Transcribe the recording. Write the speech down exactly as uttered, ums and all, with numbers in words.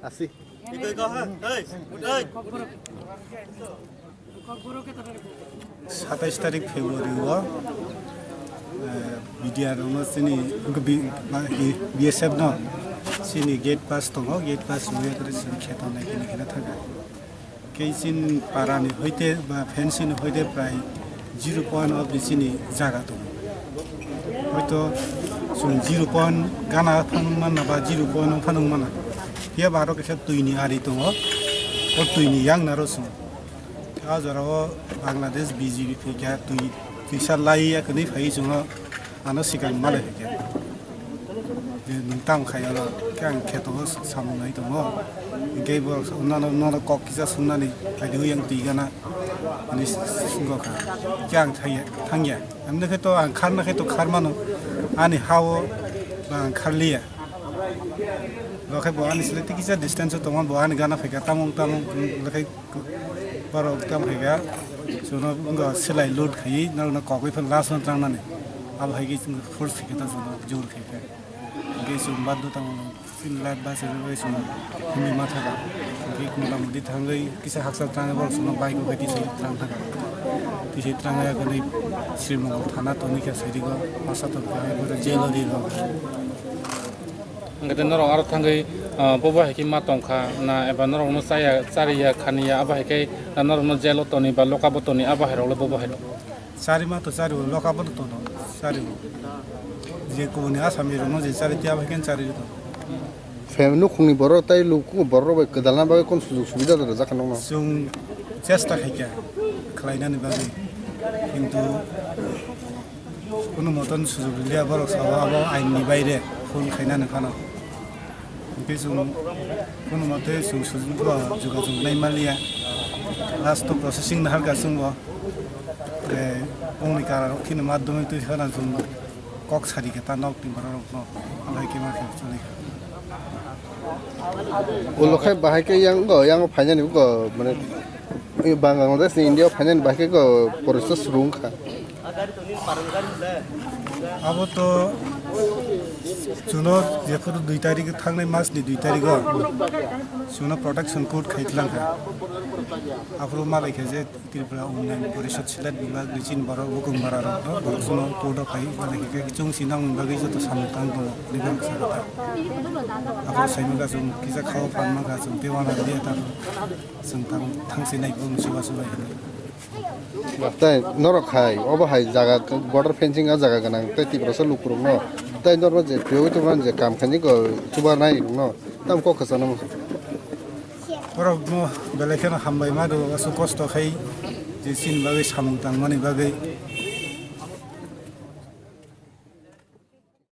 Asi. Satais tarik February o, eh, B D R no chini, B-, B S F no chini gate pass tongo, gate pass rwya khe chini kheto nai khe nai khe thangkha. Kei chini para ni hoite ba fencing ni hoite prai zero point of the chini jaga tongo. Hoito chwng zero point gana phang manna ba zero point o phang manna. Phiya ba aro kaisa twi ni ari tongo. O twi ni yang naro chwng. A jora o Bangladesh B J P phaikha twi, twisa lai ya kwnwi phai chwng o. Ano sikang malai hai khe. Je nwng tamo khai oro khe ang kheto o samung nai tongo. Hinkhe bo nono, nono kok kisa sungnani hai de yang twi gana. Ani sungkha. Khe ang thangya, thangya. Amne khe to ang kharna khe to kharmano. Ani hao ba ang kharliya. Bo khe bo ani sile tikisa distance o tongo, bo ani gana phaikha tamung tamung, bo khe Borok tamo khaikha, chwngno wngkha selai load khaiwi, norokno kokwi phano last no trangnani. Abo hai khe chwng force khaikha ta chwngno jor khaikha. Hwnkhe chwng baddo tamo chini life bachawi bagwi chwng himwi ma thangkha. Hwnkhe mota moti thangwi kisa hakchal trangwi borok chwngno bike o khe tisai trang thangkha. Tisai trangwi akhorni Sri Mongol thana tongwi kha saidigo, masa tongkha, akhorni jail o ri rwkha. Hwnkhe norok aro thangwi, ah, bobo hai khe ma tongkha na eba norokno chaya, chariya, khaniya, abo hai khe na norokno jail o toni ba lock up o toni, abo hai rokle bobo hai rok? Chari ma to chari o, lock up o tono, chari o. Je kubuni Asami rokno je chari tiya abo hai khe chari o. Fam nukhungni borok tai luku borok bai kwdalna bagwi kon sujug subida da rwjak kha nokno? Chwng chesta khaikha khlainani bagwi, kintu Kunu moton sujug rwliya, borok sao abo ain ni baire phone khainani phano. Hwnkhe chwng kunu mote chwng sujug bo jogajog nai manliya. Last o processing naharkha chwngbo, eh, bongni kara rok kheno madhyamik twi phano chwng kok sari khe ta nok ni borok rok no. Alai khe ma khe choli kha. Ulo khai bahai khe yang go, yang phainani go, mane, Bangladesh ni India phainani bahai khe go, porisa swrwng kha. Abo to chuno jephuru dui tarik, thangnai mas ni dui tarik o chuno protection court khai tlang kha. Aphuru malai kha je Tripura Unnayan Porishad Silat Bibhag ni chini borok bukung bara rok no borok chuno court o khai malai kha, khe chwng si nang bagwi joto samung tang tongo ni borok sa kha. Aphuru sai ma kha chwng kisa khao phan ma kha chwng tei wana dia ta chwng tang thang si nai bung chuba chuba hinwi. Tai norok hai, obo hai jaga border fencing o jaga gwnang, tai Tiprasa lukurok no, tai norok je phiyogwi tongmani je kam khainai go chuba nai rok no, tamo kok kwchangma. Borok no belai kheno hambai ma do, aswk kosto khai je chini bagwi samung tangmani bagwi.